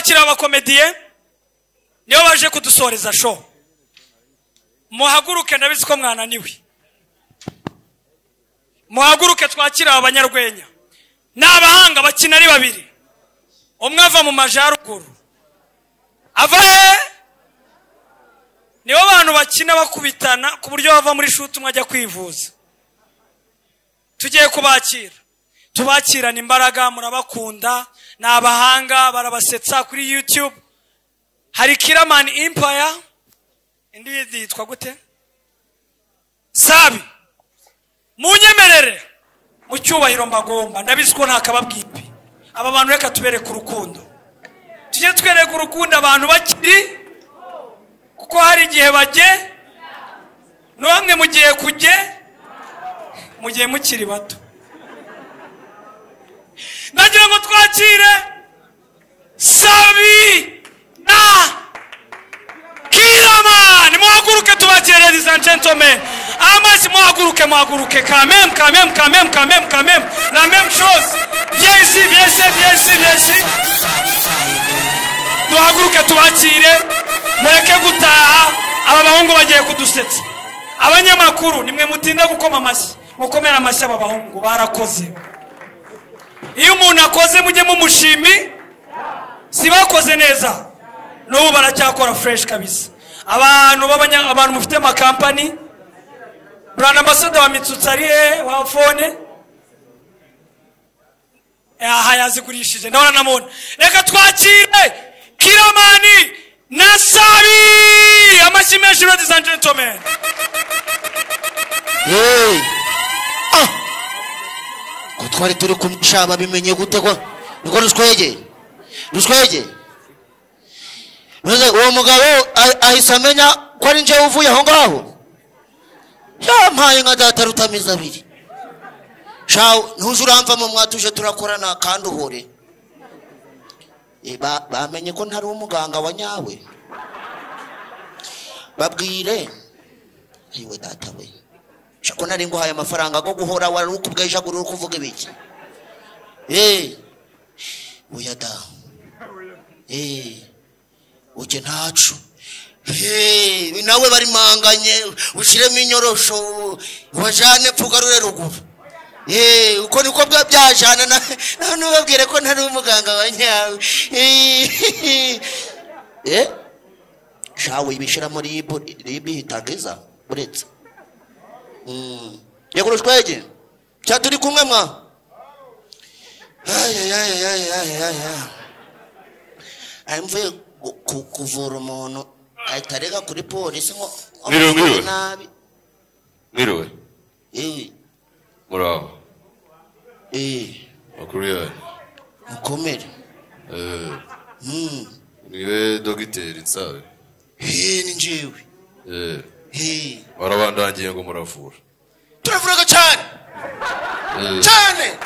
kwakira abakomediye, nibo baje kudusoreza show. Muhaguruke, ndabizi ko mwananiwe. Muhaguruke twakira abanyarwenya. Ni abahanga bakina ari babiri. Umwe ava mu majaruguru, ava he? Nibo bantu bakina bakubitana ku buryo bava muri shoot umwe ajya kwivuza. Tugiye kubakira, tubakirana imbaraga, murabakunda, ni abahanga, barabasetsa kuri YouTube. Hari Killaman Empire, indi yitwa gute? Sabi. Munyemerere mu cyubahiro mbagomba, ndabizi ko ntakababwipi. Aba bantu reka tubereke urukundo, tujye twereka urukundo abantu bakiri, kuko hari igihe bajye namwe mugiye kujye mugiye mukiri bato. Ndagira ngo twakire Sabi na Killaman. Muhaguruke tubakire, ladies and gentlemen. Amashyi, muhaguruke, muhaguruke. Quand même, quand même, quand même, quand même, quand même, la même chose. Viens ici, viens ici, viens ici, viens ici. Duhaguruke tubakire, mureke gutaha. Aba bahungu bagiye kudusetsa. Abanyamakuru nimwe mutinda gukoma amashyi, mukomera amashyi. Aba bahungu barakoze. Iyo umuntu akoze mujye mumushimi. Si bakoze neza, n'ubu baracyakora fresh kabisa. Abantu b'abanya, abantu mufite amakampani, brand ambassador wa Mitsutsi ari he wa phone? Aha yazigurishije, ndabona namubona. Reka twakire Killaman na Sabi. Amashyi menshi, ladies and gentlemen. Hey. Ah! Ko twari turi kumshaba bimenye gute ko niko ruswege? Ruswege. Maze uwo mugabo ahise amenya ko ari nje uvuye aho ngaho. Yampaye nka data rutamiza abiri. Shaw ntuze uramva mu mwatuje turakorana kandi uhore. Bamenye ko ntari umuganga wa nyawe. Babwire. Ayiwe data we. Shako nari nguhaye amafaranga go guhora wari ukubwejagura uri kuvuga ibiki. Oya da. Uje ntacu. Nawe bari manganye ushiremo inyorosho wajane pfugarure ruguru. Uko niko byajana na nubabwire ko ntari umuganga wa nyawe. Shawe ibishira muri ribi hitageza uretse. Yego rushwege. Cya turi kumwe mwa. Ay ay ay ay ay ay. Ay mvuye kuvura umuntu atarega kuri polisi ngo Mwiriwe. nabi. Mwiriwe. Muraho. Makuru yanyu. Mukomere. Niwe dogiteri Nsabe? Ni njyewe. Warabandangiye ngo muravura. Turavuraga cyane. Cyane.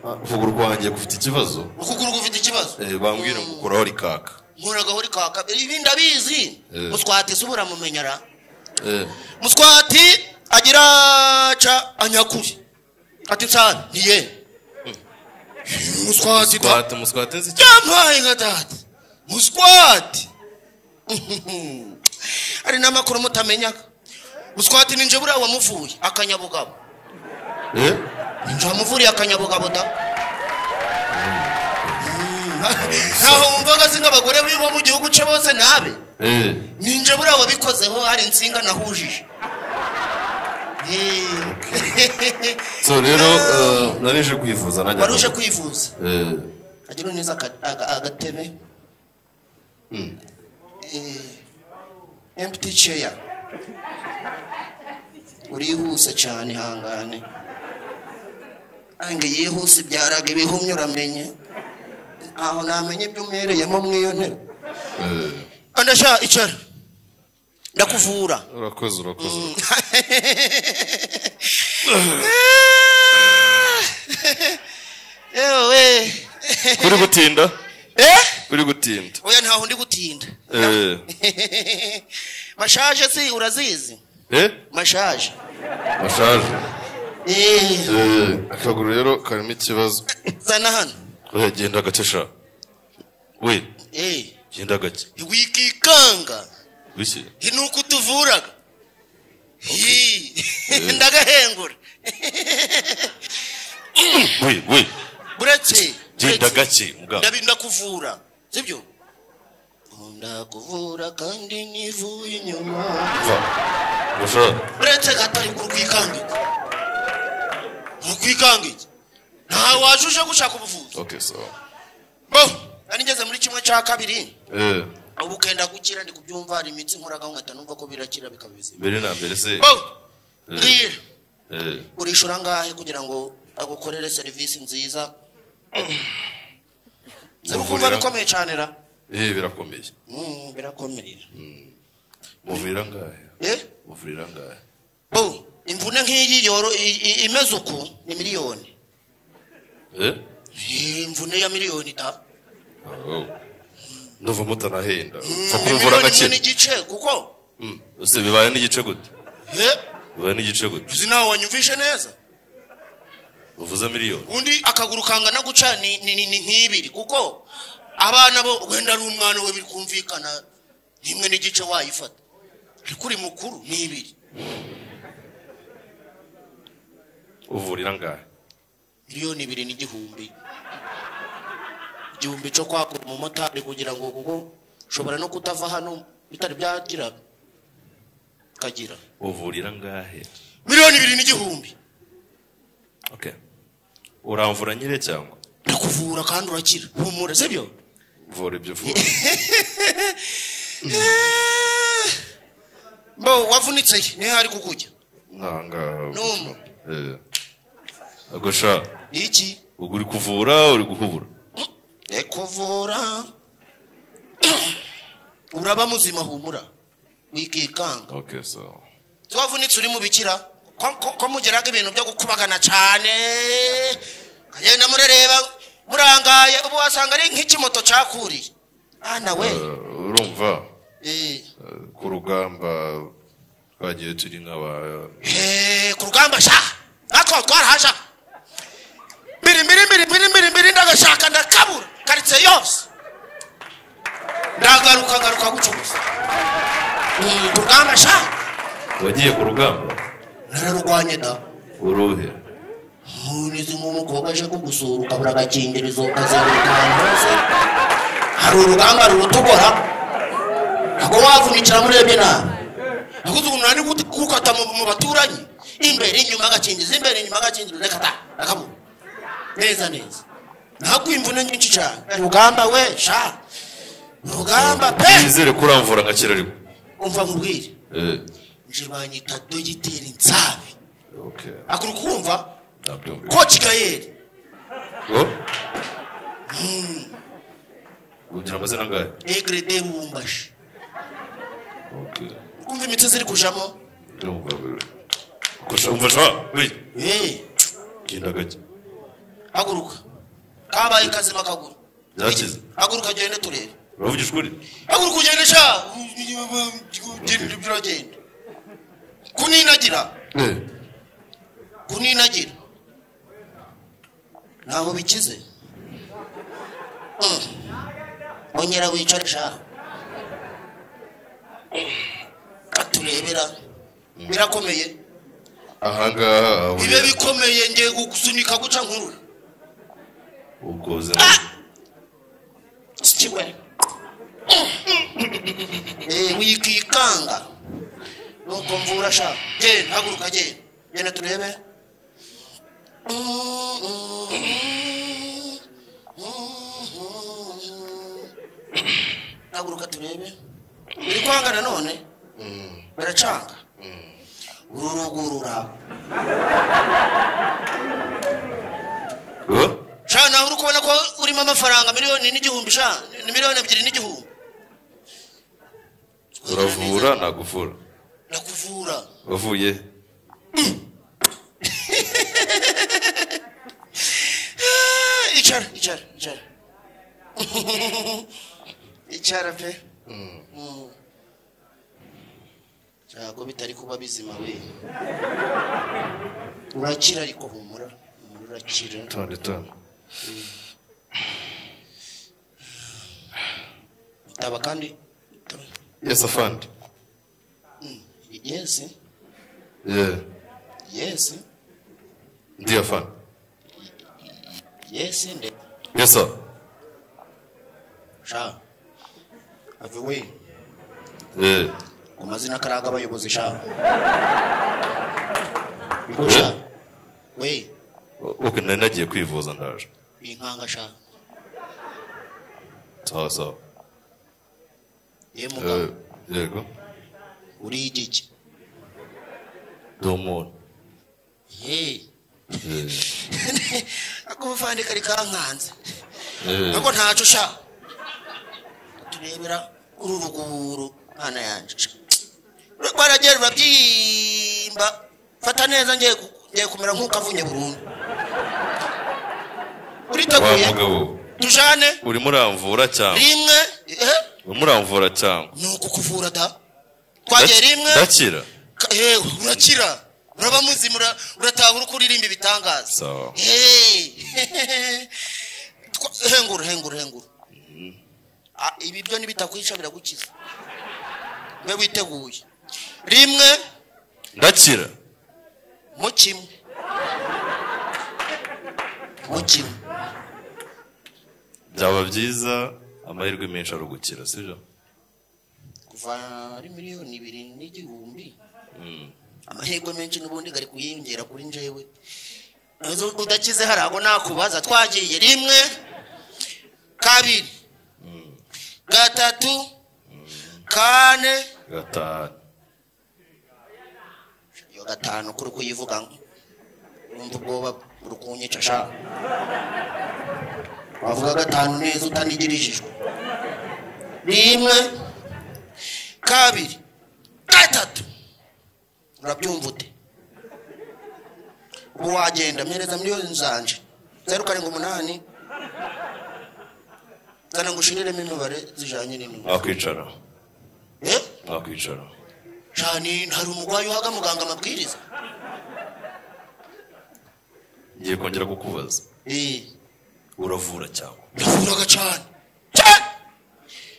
Ukuguru kwanjye gufite ikibazo. Ukuguru gufite ikibazo? Bambwira ngo ukoraho rikaka. Nkoragaho rikaka. Ibi ndabizi. Muswati subura mumenyara. Muswati agira ca anyakuri. Ati Nsabe niye. Muswati. Muswati, muswati nzi. Yampaye nka data. Muswati. Ari n'amakuru mutamenyaga. Muswati ninje buriya wamuvuye akanyabugabo. Ninje wamuvuriye akanyabugabo da. Ntaho wumvaga singa abagore bibo mu gihugu cye bose nabe. Ninje buriya wabikozeho, hari insinga nahujije. So rero narije kwivuza najya. Waruje kwivuza. Agira neza agatebe. Empty chair. Urihuse cyane hangane. Ange yihuse byaraga ibihumyo uramenye. Aho namenye ibyo umpereyemo mwiyo ntebe. Andasha icara. Ndakuvura. Urakoze, urakoze. Ewe. Kuri gutinda? Kuri gutinda. Oya ntaho ndi gutinda. Mashaje si urazizi? Mashaje. Mashaje. Akaguru rero karimo ikibazo. Zana hano. Oya genda gacesha. We. Genda gake. Wikikanga. Wiki. Nuko utuvuraga. Ndagahengura. We we. Buretse. Genda gake mugabo. Ndabinda kuvura. Sibyo? Ndakuvura kandi nivuye inyuma. Va. Musha. Buretse gatari kurwikangika. Kurwikangika. Nta wajuje gushaka ubuvuzi. Okay so. Bo, nari ngeze muri kimwe cya kabiri. Ubu kenda gukira ndi kubyumva hari imitsi nkoraga nkata numva ko birakira bikabizima. Mbere na mbere se. Bo. Mbwira. Urishura ngahe kugira ngo agukorere service nziza? Zikuva bikomeye cyane ra. Birakomeye. Birakomeye. Muvurira ngahe? Muvurira ngahe? Bo, imvune nk'iyi yoro imeze uku ni miliyoni. Imvune ya miliyoni da. Ndumva mutanahenda. Pfa kumvura gake. N'igice kuko. Ese bibaye n'igice gute? Bibaye n'igice gute? Uzi nawe wanyumvishe neza? Uvuze miliyoni. Undi akaguru kangana guca ni nk'ibiri kuko abana bo wenda ari umwana we birikumvikana nimwe n'igice wayifata. Ariko uri mukuru ni ibiri. Uvurira ngahe? 2,000,000. Igihumbi cyo kwakura umumotari kugira ngo kuko ushobora no kutava hano bitari byagira kagira. Uvurira ngahe? 2,000,000. Okay. Uramvura nyire cyangwa? Ndakuvura kandi urakira. Humura sibyo? Vura ibyo vura. Bo wavunitse ni hari kukujya. Nanga. Numu. Agosha. Iki? Uri kuvura uri guhubura. Ekuvura. Uraba muzima humura. Wikikanga. Okay so. Wavunitse uri mu bikira. Ko mugeraga ibintu byo gukubagana cyane. Kagenda murereba murangaye ubu wasanga ari nk'ikimoto cyakuriye. Ana we. Urumva? Ku rugamba twagiye turi nk'aba ku rugamba sha. Natwe twarahaja. Mbiri mbiri mbiri mbiri mbiri mbiri ndagashaka ndakabura karitse yose. Ndagaruka ngaruka gucuruza. Ku rugamba sha. Wagiye ku rugamba? Nararwanye da. Uruhe? Munizi nk'umukobwa aje kugusura ukabura agakingirizo ukazenguruka ahantu hose. Hari urugamba rurutugora. Ntabwo wavunikira murebye nabi. Nakuze ukuntu nari gukata mu baturanyi. Imbere inyuma agakingirizo, imbere inyuma agakingirizo, reka ta, akabura. Neza neza. Ntabwo imvune nyinshi cyane. Urugamba we sha. Urugamba pe. Nizere ko uramvura ngakira ariko. Umva nkubwire. Nje banyita Dogiteri Nsabi. Okay. Akuru kumva? Coach Gael. Oh? Ugira amazina angahe? Egre de Wumbashi. Okay. Kumva imitsi ziri kujamo? Ndumva. Umva sha. Genda gake. Haguruka. Kabaye kazima kaguru. Byakize. Haguruka gende turebe. Uravugisha ukuri? Haguruka ugende sha. Genda biragenda. Kuninagira. Kuninagira. Naho bikize. Ongera wicare sha. Katurebera. Birakomeye. Ahangaha bibe bikomeye ngiye gusunika guca nkurura. Ukoze. Sikiwe. Wikikanga. Nuko mvura sha. Genda haguruka genda. Genda turebe. Haguruka turebe. Biri kwanga nanone? Biracanga. Ururugurura. Sha nawe uri kubona ko urimo amafaranga 1,000,000 sha, ni 2,000,000. Uravura naguvura. Nakuvura. Wavuye? Icara, icara, icara. Icara pe. Ntabwo bitari kuba bizima we. Urakira ariko humura. Urakira. Tane tane. Itaba kandi. Yes, afande. Yes. Yeah. Yes. Ndi afande. Yes nde. Yes sir. Sha. Ave we. Yeah. Ku mazina karaga abayobozi sha. Sha. We. Okay, nari nagiye kwivuza ndaje. Inkanga sha. Sawa sawa. Ye mugabo. Yego. Uri igiki? Ndi umuntu. Ye. Akuvandi kari kankanze. Nako ntaco sha. Turebera uru ruguru mwana yanje. Rwaragera babyimba. Fata neza ngiye kumera nk'ukavunye burundu. Uriteguye? Tujane. Urimo uramvura cyangwa? Rimwe. Urimo uramvura cyangwa? Nuko kuvura da. Twagiye rimwe. Ndakira. Urakira. Uraba muzima uratahura uko uririmba ibitangaza. Sawa. Hengura hengura hengura. Ibi byo nibitakwica biragukiza. Mbe witeguye. Rimwe. Ndakira. Mu kimwe. Mu kimwe. Byaba byiza amahirwe menshi arugukira, sibyo? Kuva ari 2,000,000. Amahirwe menshi n'ubundi gari kuyiyongera kuri njewe. Udakize harago nakubaza. Twagiye rimwe, kabiri, gatatu, kane, gatanu. Iyo gatanu kuri kuyivuga urumva ubwoba uri kunyica sha. Wavuga gatanu neza utanigirijwe. Rimwe, kabiri, gatatu. Urabyumva ute? Ubu wagenda mpereza miliyoni zanje 0 7 8 zana ngushiriremo imibare zijanye n'intumwa. Wakwicara. Wakwicara. Shani hari umugwayi uhaga muganga amabwiriza. Ngiye kongera kukubaza. Uravura cyangwa? Ndavuraga cyane. Cyane.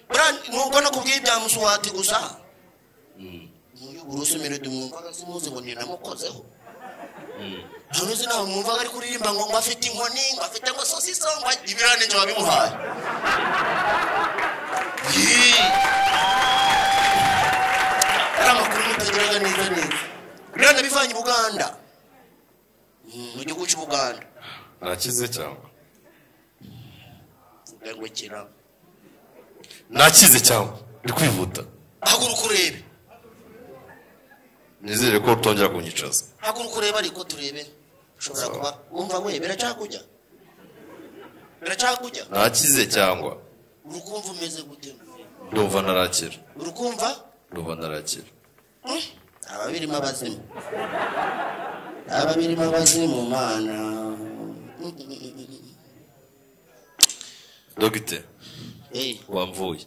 Bra nubwo nakubwiye ibya Musuwati gusa. N'uyu Bruce Melody mwumvaga simuzi ngo ni namukozeho. Ntaruzi nawe mwumvaga ari kuririmba ngo afite inkoni, ngo afite ngo sosiso, ngo ibirane nje wabimuhaye. Amakuru mutagiraga neza neza. Birane bivanye Buganda. Mu gihugu cy'u Buganda. Nakize cyangwa? Ndagukira. Nakize cyangwa? Ndi kwivuta. Haguruka urebe. Nizere ko utongera kunyicaza. Haguruka urebe ariko turebe. Ushobora kuba wumva we biracakujya. Biracakujya. Nakize cyangwa? Urukumva umeze gute? Ndumva narakira. Urukumva? Ndumva narakira. Ababirimo abazimu. Ababirimo abazimu mana. Dogite. Wamvuye.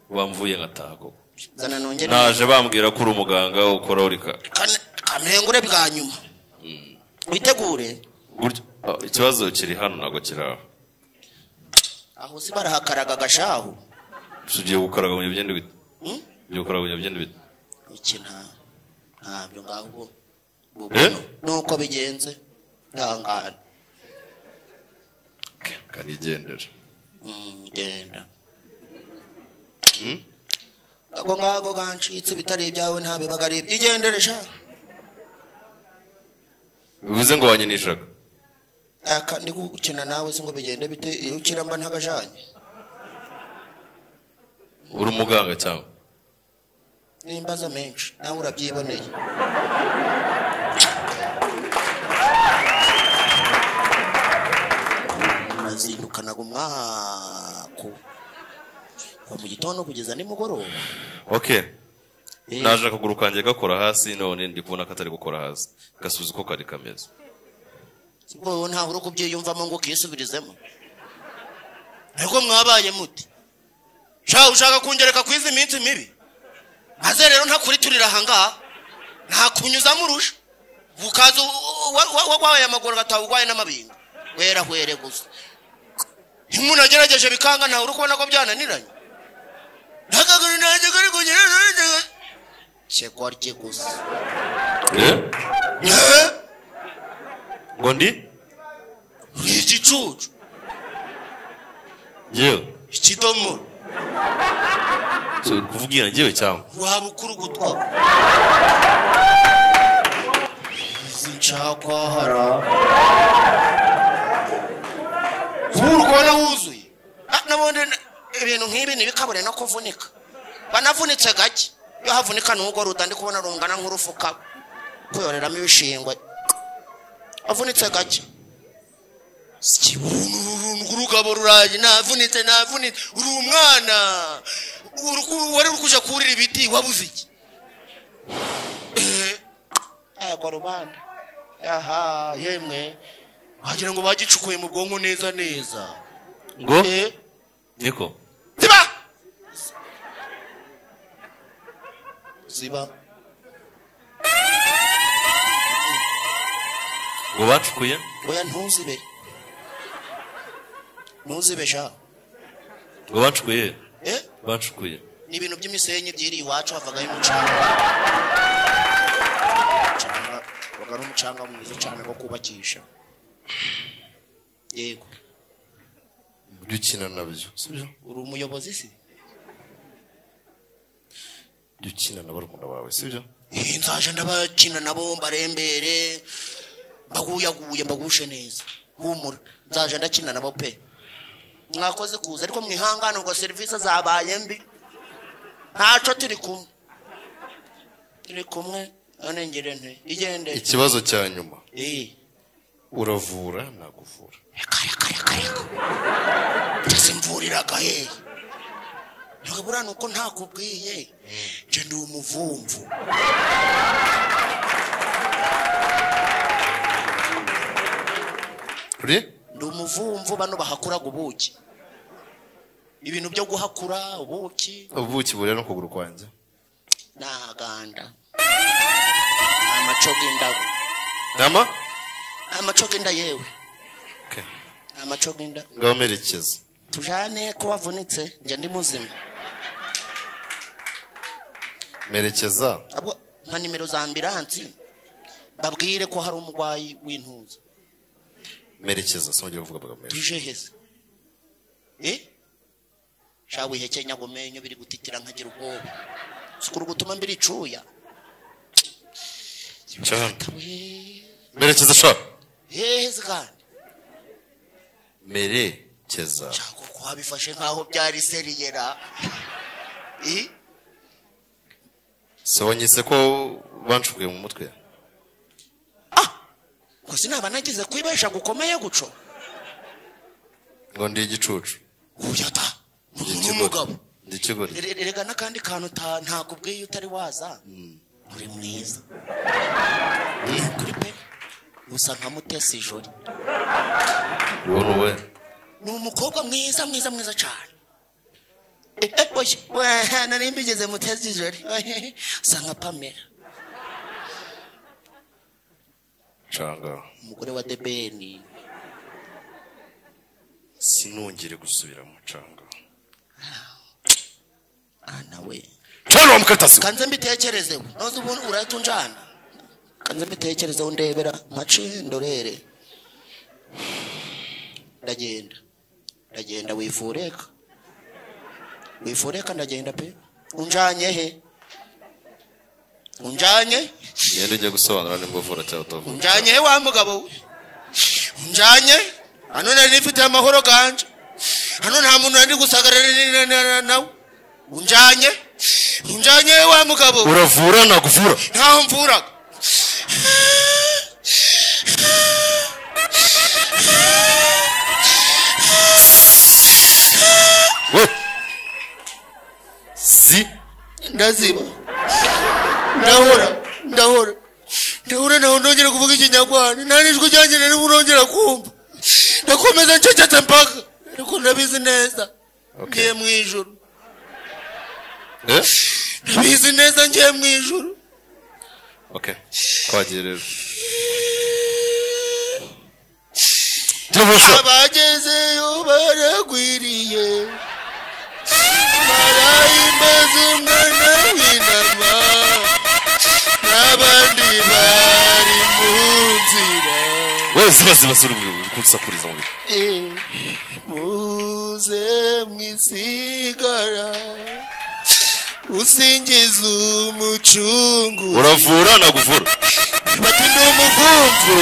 Wamvuye ngataha koko. Zana nongere. Naje bambwira ko uri umuganga ukora urika. Kamengure bwa nyuma. Witegure. Ikibazo kiri hano nago kiraho. Aho si barahakaraga gashaho. Tugiye gukaraga mu byende bite? Ugiye gukaraga mu byende bite? Iki ntabyo ngaho. Nuko bigenze. Ntangana. Kanigendera. Genda. Ako ngago gancitse bitari ibyawe ntabibaga ari igendere sha. Bivuze ngo wanyinishaga. Aka ndi gukina nawe singo bigende bite iyo ukira mba ntagajanye. Uri umuganga cyangwa? Nimbaza menshi nawe urabyiboneye. Nazindukanaga umwaku mu gitondo kugeza nimugoroba. Okay. Naje akaguru kanjye gakora hasi none ndi kubona katari gukora hasi. Gasubiza uko kari kameze. Sibwo ntaho uri kubyiyumvamo ngo kisubirizemo. Ariko mwabaye muti. Sha ushaka kungereka kwizi minsi mibi. Maze rero ntakuriturira ahangaha. Ntakunyuzamo urusha. Bukaza wagwaye amaguru gatawugwaye n'amabinga. Wera hwere gusa. Umuntu agerageje bikanga ntawe uri kubona ko byananiranye. Akaguru nanjye kari kugera kigoryi gusa. Ngo ndi uri igicucu. Njyewe ikidomoro. So kuvugira njyewe cyangwa waba ukuri gutwa zincakwahara urwana wuzuye. Nabundi ibintu nk'ibi ntibikabure no kuvunika. Banavunitse gake. Iyo havunika n'ugo ruda ndi kubona rungana nk'urufuka kuyoreramo ibishingwe. Avunitse gake. Urugabo ruraje navunitse navunitse. Uri umwana wari uri kuja kurira ibiti wabuze iki? Ego rubanda. Aha yemwe wagira ngo bagicukuye mu bwonko neza neza. Ngo niko ziba ziba ngo bacukuye. Oya ntuzibe ntuzibe sha. Ngo bacukuye. Bacukuye ni ibintu by'imisenyi byiri iwacu havagayo umucanga. Waga ari umucanga mwiza cyane wo kubakisha. Yego ujye ukina nabyo sibyo? Uri umuyobozi se? Ujye ukina na barumuna bawe sibyo? Nzaje ndabakina nabo mbarembere mbaguyaguye mbagushe neza. Humura nzaje ndakina nabo pe. Mwakoze kuza ariko mwihangane ngo serivisi zabaye mbi. Ntaco turi kumwe. Turi kumwe none ngire nte igende. Ikibazo cya nyuma. Uravura naguvura. Reka reka reka reka. Simvuriraga he. Ntabwo nuko ntakubwiye. Nje ndi umuvumvu. Uri? Ndi umuvumvu bano bahakuraga ubuki. Ibintu byo guhakura ubuki. Ubuki burera no kuguru kwanjye. Naganda. Amacoga inda. Nama? Amacoga inda yewe. Okay. Amacoga inda. Ngaho merekeza. Tujane ko wavunitse nje ndi muzima. Merekeza. Abo nka nimero za ambulance babwire ko hari umugwayi w'intuza. Merekeza songera kuvuga amagambo. Tuje heza. Shawe hekenya gomenyo biri gutitira nkagira ubwoba. Sukuru gutuma mbiri icuya. Cyane. Merekeza sha. Heza kandi. Merekeza. Cyako kwabifashe nkaho byari seriyera. Sobonyise ko bancukuye mu mutwe. Ko sinaba nagize kwibesha gukomeye guco. Ngo ndi igicucu. Uyata. Umugabo. Ndi ikigori. Erega nakandi kantu ntakubwiye utari waza. Uri mwiza. Kuri pe. Usa nka Mutesi Jolly. Wowe ni umukobwa mwiza mwiza mwiza cyane. Oya, nari mbigeze Mutesi Jolly. Usa nka Pamela. Canga. Umugore wa Debeni. Sinongere gusubira mu canga. Nawe. Canga mukatasi. Kanze mbitekerezeho. Noze ubu uratunjana. Kanze mbitekerezeho ndebera mpace ndorere. Ndagenda. Ndagenda wifureka. Wifureka ndagenda pe. Unjanye he? Unjanye? Yende ujye gusobanura nimba uvura cyangwa utavura. Unjanye he wa mugabo we? Unjanye? Hano nari nifite amahoro ganje. Hano nta muntu nari gusagarana nawe. Unjanye? Unjanye he wa mugabo we? Uravura naguvura. Ntaho mvuraga. We. Si ndaziba. Ndahora, ndahora. Ndahora naho ndongera kuvuga ikinyarwanda. Nta n'ijwi ryanjye nari burongera kumva. Ndakomeza ncecetse mpaka. Ariko ndabizi neza. Ngiye mu ijuru. Ndabizi neza ngiye mu ijuru. Okay. Twagiye rero. Abagezeyo baragwiriye. Barahimba Uhimbaza umwana w'intama n'abandi bari mu nzira. We ziba ziba ziri kunsakuriza mu bihe. Muze mwisigara usingiza umucungu. Uravura naguvura. Bati ndi umuvumvu.